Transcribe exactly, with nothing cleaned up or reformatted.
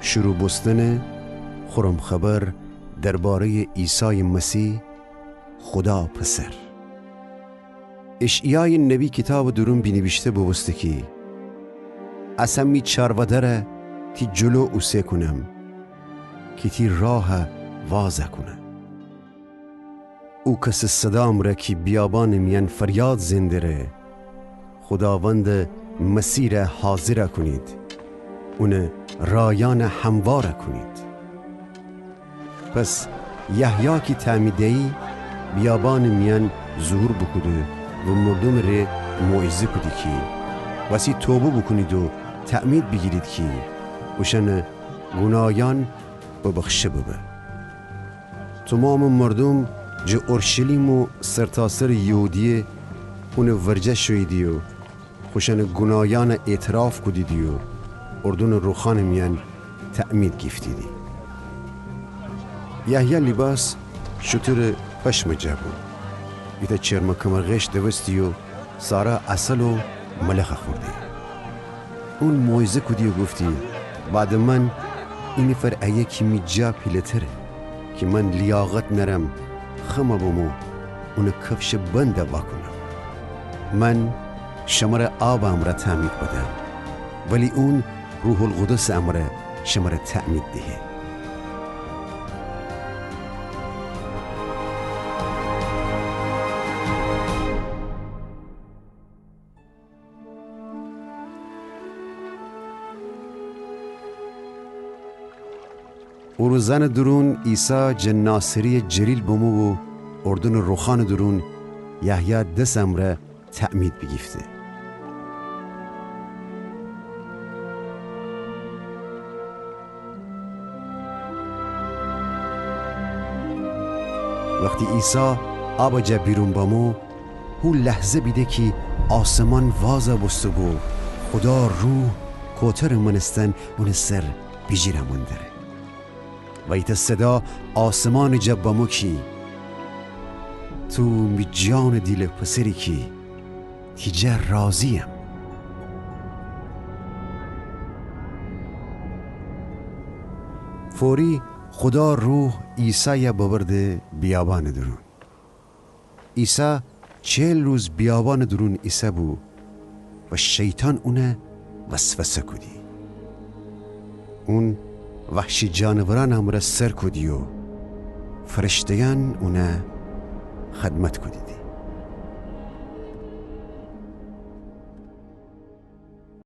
شروع بوستنٚ خورم خبر درباره‌یٚ عیسایٚ مسیح، خودا پسر. اشعیایٚ نبی کیتابٚ دورون بینیویشته بوبوسته کی، اسه می چارودأره تی جلو اوسه کونم، کی تی راه وازَ کونه. او کسٚ صدا مره کی بیابانٚ میأن فریاد زئندره، خوداوندٚ مسیرَ حاضرَ کونید، اونٚ رایأنَ هموارَ کونید. پس یحیی کی تعمید دیی، بیابانٚ میأن ظهور بوکوده و مردومٚ ره موعظه کودی کی، وأسی توبه بوکونید و تعمید بیگیرید کی اوشأنٚ گوناهیأن ببخشه ببه. تومامٚ مردوم جٚه اورشلیم و سرتاسرٚ یهودیه اونٚ ورجه شوییدی و خوشأنٚ گوناهیأنَ اعتراف کودیدی و اردنٚ روخانٚ میأن تعمید گیفتیدی. یحیی لیباس شوتورٚ پشمٚ جا بو. ایتأ چرمٚ کمرغش دوستی و سارا عسل و ملخَ خوردی. اون موعظه کودی و گفتی، بعدٚ من اینفر ایه کی می جا پیله‌تره، کی من لیاقت نأرم خمَ بمو اونٚ کفشٚ بندَ واکونم. من شمره آبٚ امرأ تعمید بدم، ولی اون روح‌القدسٚ امرأ شمره تعمید دهه. او روزأنٚ دورون عیسی جٚه ناصره‌یٚ جلیل بمو و اردنٚ روخانٚ دورون یحیی دسٚ امرأ تعمید بیگیفته. وختی عیسی آبٚ جا بیرون بمو، هو لحظه بیده کی آسمان وازَ بوسته‌بو، خودا روح کوترٚ مأنستن اونٚ سر بیجیر امون دره. و ایتأ صدا آسمانٚ جا بمو کی، تو می جانٚ دیلٚ پسری کی تی جا راضی‌یم. فوری خودا روح عیسایَ ببرده بیابانٚ دورون. عیسی چهل روز بیابانٚ دورون ایسه‌بو و شیطان اونَ وسوسه کودی. اون وحشی جانورأنٚ امرأ سر کودی و فرشته‌یأن اونَ خدمت کودیدی.